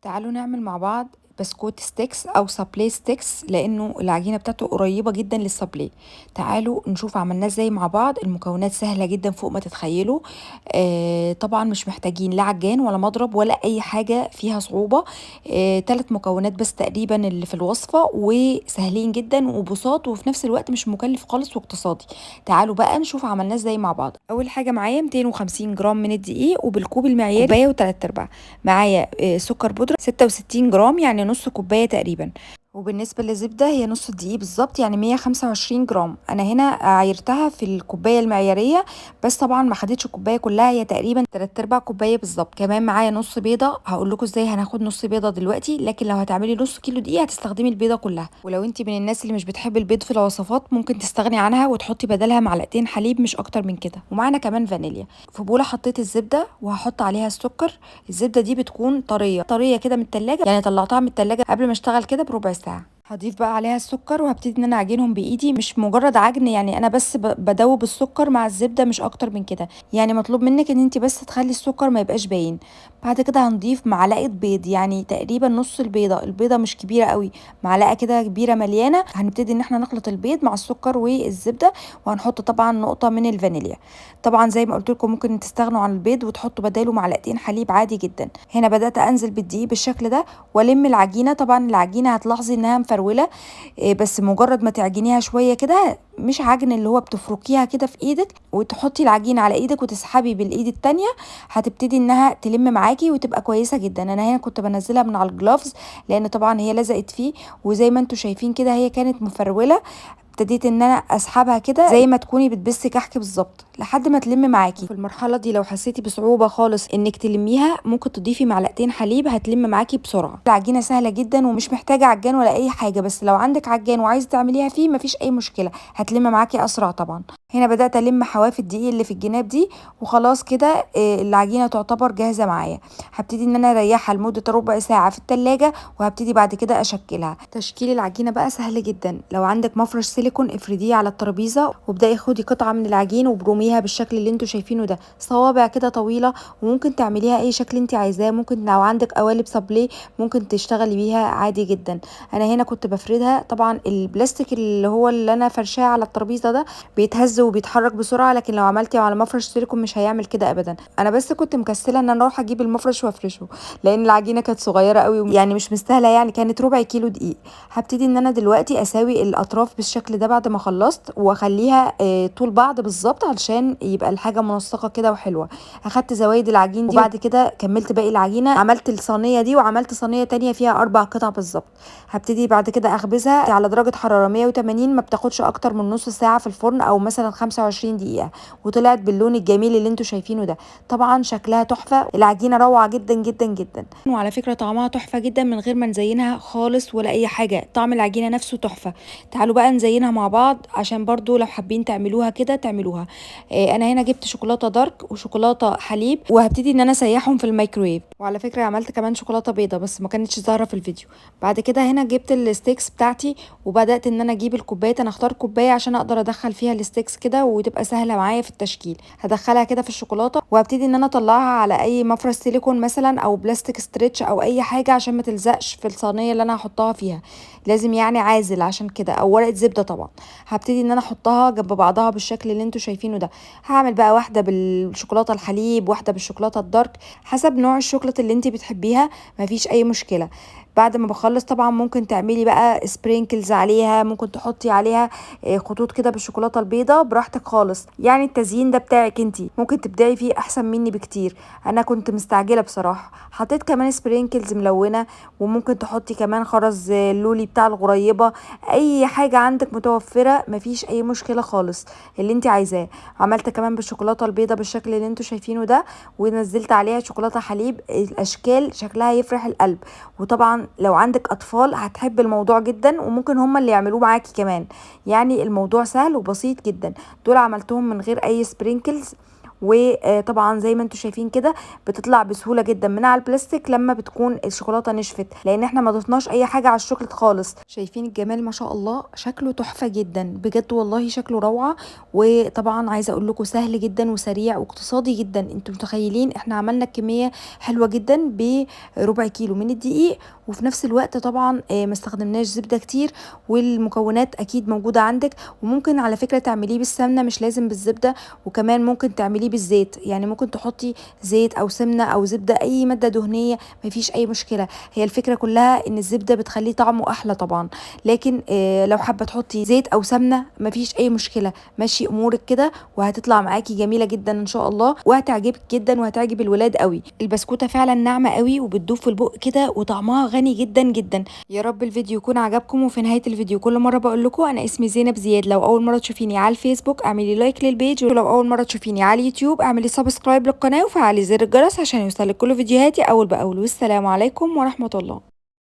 تعالوا نعمل مع بعض بسكوت sticks او سابلي sticks، لانه العجينة بتاعته قريبه جدا للسابلي. تعالوا نشوف عملناه ازاي مع بعض. المكونات سهلة جدا فوق ما تتخيلوا. طبعا مش محتاجين لا عجان ولا مضرب ولا اي حاجة فيها صعوبة. 3 مكونات بس تقريبا اللي في الوصفة، وسهلين جدا وبساط، وفي نفس الوقت مش مكلف خالص واقتصادي. تعالوا بقى نشوف عملناه ازاي مع بعض. اول حاجة معايا 250 جرام من الدقيق، وبالكوب المعياري كوباية وتلات ارباع. معايا سكر بودره 66 جرام، يعني نص كوباية تقريبا. وبالنسبة للزبده هي نص الدقيق بالظبط، يعني 125 جرام. انا هنا عايرتها في الكوباية المعياريه، بس طبعا ما خدتش الكوباية كلها، هي تقريبا 3/4 كوباية بالظبط. كمان معايا نص بيضة، هقول لكم ازاي هناخد نص بيضة دلوقتي، لكن لو هتعملي نص كيلو دقيق هتستخدمي البيضة كلها. ولو انت من الناس اللي مش بتحب البيض في الوصفات ممكن تستغني عنها وتحطي بدلها معلقتين حليب، مش اكتر من كده. ومعانا كمان فانيليا. في بوله حطيت الزبدة وهحط عليها السكر. الزبدة دي بتكون طرية طرية كده من التلاجة، يعني طلعتها من التلاجة قبل ما اشتغل كده بربع ساعة. هضيف بقى عليها السكر وهبتدي ان انا اعجنهم بايدي، مش مجرد عجن، يعني انا بس بدوب السكر مع الزبدة مش اكتر من كده. يعني مطلوب منك ان انت بس تخلي السكر ما يبقاش باين. بعد كده هنضيف معلقه بيض، يعني تقريبا نص البيضة، البيضة مش كبيرة قوي، معلقه كده كبيرة مليانة. هنبتدي ان احنا نخلط البيض مع السكر والزبده، وهنحط طبعا نقطة من الفانيليا. طبعا زي ما قلت لكم ممكن تستغنوا عن البيض وتحطوا بداله معلقتين حليب عادي جدا. هنا بدات انزل بالدقيق بالشكل ده والم العجينة. طبعا العجينة هتلاحظي انها مفروله، بس مجرد ما تعجنيها شوية كده، مش عجن اللي هو بتفركيها كده في ايدك وتحطي العجينة على ايدك وتسحبي بالايد التانية، هتبتدي انها تلم معاكي وتبقى كويسة جدا. انا هنا كنت بنزلها من على ال gloves لان طبعا هي لزقت فيه، وزي ما انتم شايفين كده هي كانت مفروله. ابتديت ان انا اسحبها كده زي ما تكوني بتبسي كحك بالظبط لحد ما تلم معاكي. في المرحلة دي لو حسيتي بصعوبة خالص انك تلميها ممكن تضيفي معلقتين حليب، هتلم معاكي بسرعة. العجينة سهلة جدا ومش محتاجه عجان ولا اي حاجة، بس لو عندك عجان وعايزه تعمليها فيه مفيش اي مشكلة، هتلم معاكي اسرع. طبعا هنا بدات الم حواف الدقيق اللي في الجناب دي، وخلاص كده العجينة تعتبر جاهزة معايا. هبتدي ان انا اريحها لمدة ربع ساعة في التلاجة، وهبتدي بعد كده اشكلها. تشكيل العجينة بقى سهل جدا. لو عندك مفرش سيليكون افرديه على الترابيزة، وابداي خدي قطعه من العجين وبرميها بالشكل اللي انتوا شايفينه ده، صوابع كده طويلة، وممكن تعمليها اي شكل انت عايزاه. ممكن لو عندك قوالب سابليه ممكن تشتغلي بيها عادي جدا. انا هنا كنت بفردها. طبعا البلاستيك اللي هو اللي انا فرشاه على الترابيزة ده بيتهز وبيتحرك بسرعة، لكن لو عملتي على مفرش سيليكون مش هيعمل كده ابدا. انا بس كنت مكسله ان انا اروح اجيب المفرش وافرشه، لان العجينة كانت صغيرة قوي، يعني مش مستاهلة، يعني كانت ربع كيلو دقيق. هبتدي ان انا دلوقتي اساوي الاطراف بالشكل ده بعد ما خلصت، واخليها طول بعض بالظبط علشان يبقى الحاجة منسقة كده وحلوه. اخدت زوايد العجين دي، وبعد كده كملت باقي العجينة. عملت الصينية دي وعملت صينية تانية فيها 4 قطع بالظبط. هبتدي بعد كده اخبزها على درجه حرارة 180، ما بتاخدش اكتر من نص ساعة في الفرن، او مثلا 25 دقيقة. وطلعت باللون الجميل اللي انتوا شايفينه ده. طبعا شكلها تحفة، العجينة روعه جدا جدا جدا، وعلى فكرة طعمها تحفة جدا من غير ما نزينها خالص ولا اي حاجة، طعم العجينة نفسه تحفة. تعالوا بقى نزينها مع بعض عشان برضو لو حابين تعملوها كده تعملوها. انا هنا جبت شوكولاتة dark وشوكولاته حليب، وهبتدي ان انا اسيحهم في الميكرويف. وعلى فكرة عملت كمان شوكولاتة بيضة بس ما كانتش ظاهره في الفيديو. بعد كده هنا جبت ال sticks بتاعتي وبدات ان انا اجيب الكوبايات. انا اختار كوباية عشان اقدر ادخل فيها ال sticks كده وتبقى سهلة معايا في التشكيل. هدخلها كده في الشوكولاتة وهبتدي ان انا اطلعها على اي مفرش سيليكون مثلا او بلاستيك stretch او اي حاجة عشان ما تلزقش في الصينية اللي انا هحطها فيها، لازم يعني عازل عشان كده، او ورقة زبدة. طبعا هبتدي ان انا احطها جنب بعضها بالشكل اللي انتوا شايفينه ده. هعمل بقى واحدة بالشوكولاته الحليب، واحدة بالشوكولاته ال dark، حسب نوع الشوكولاتة اللي انت بتحبيها، مفيش اي مشكلة. بعد ما بخلص طبعا ممكن تعملي بقى sprinkles عليها، ممكن تحطي عليها خطوط كده بالشوكولاته البيضاء، براحتك خالص. يعني التزيين ده بتاعك انتي، ممكن تبدعي فيه احسن مني بكتير. انا كنت مستعجلة بصراحة. حطيت كمان sprinkles ملونة، وممكن تحطي كمان خرز اللولي بتاع الغريبة، اي حاجة عندك متوفرة مفيش اي مشكلة خالص اللي انتي عايزاه. عملت كمان بالشوكولاته البيضاء بالشكل اللي انتوا شايفينه ده، ونزلت عليها شوكولاتة حليب. الاشكال شكلها يفرح القلب، وطبعا لو عندك اطفال هتحب الموضوع جدا، وممكن هما اللي يعملوه معاكي كمان. يعني الموضوع سهل وبسيط جدا. دول عملتهم من غير اي sprinkles، وطبعا زي ما انتم شايفين كده بتطلع بسهولة جدا من على البلاستيك لما بتكون الشوكولاتة نشفت، لان احنا ما ضفناش اي حاجة على الشوكولاتة خالص. شايفين الجمال ما شاء الله، شكله تحفة جدا بجد والله، شكله روعه. وطبعا عايزه اقول لكم سهل جدا وسريع واقتصادي جدا. انتم متخيلين احنا عملنا كمية حلوة جدا بربع كيلو من الدقيق، وفي نفس الوقت طبعا ما استخدمناش زبدة كتير، والمكونات اكيد موجودة عندك. وممكن على فكرة تعمليه بالسمنه، مش لازم بالزبده، وكمان ممكن تعمليه بالزيت، يعني ممكن تحطي زيت او سمنه او زبدة، اي مادة دهنية مفيش اي مشكلة. هي الفكرة كلها ان الزبدة بتخليه طعمه احلى طبعا، لكن لو حابة تحطي زيت او سمنه مفيش اي مشكلة، ماشي امورك كده وهتطلع معاكي جميلة جدا ان شاء الله، وهتعجبك جدا وهتعجب الولاد قوي. البسكوته فعلا ناعمة قوي وبتدوب في البق كده، وطعمها غني جدا جدا. يا رب الفيديو يكون عجبكم. وفي نهاية الفيديو كل مرة بقول لكم انا اسمي زينب زياد، لو اول مرة تشوفيني على الفيسبوك اعملي like لل page، ولو اول مرة تشوفيني على اليوتيوب اعملي subscribe للقناة وفعلي زر الجرس عشان يوصلك كل فيديوهاتي اول باول. والسلام عليكم ورحمة الله.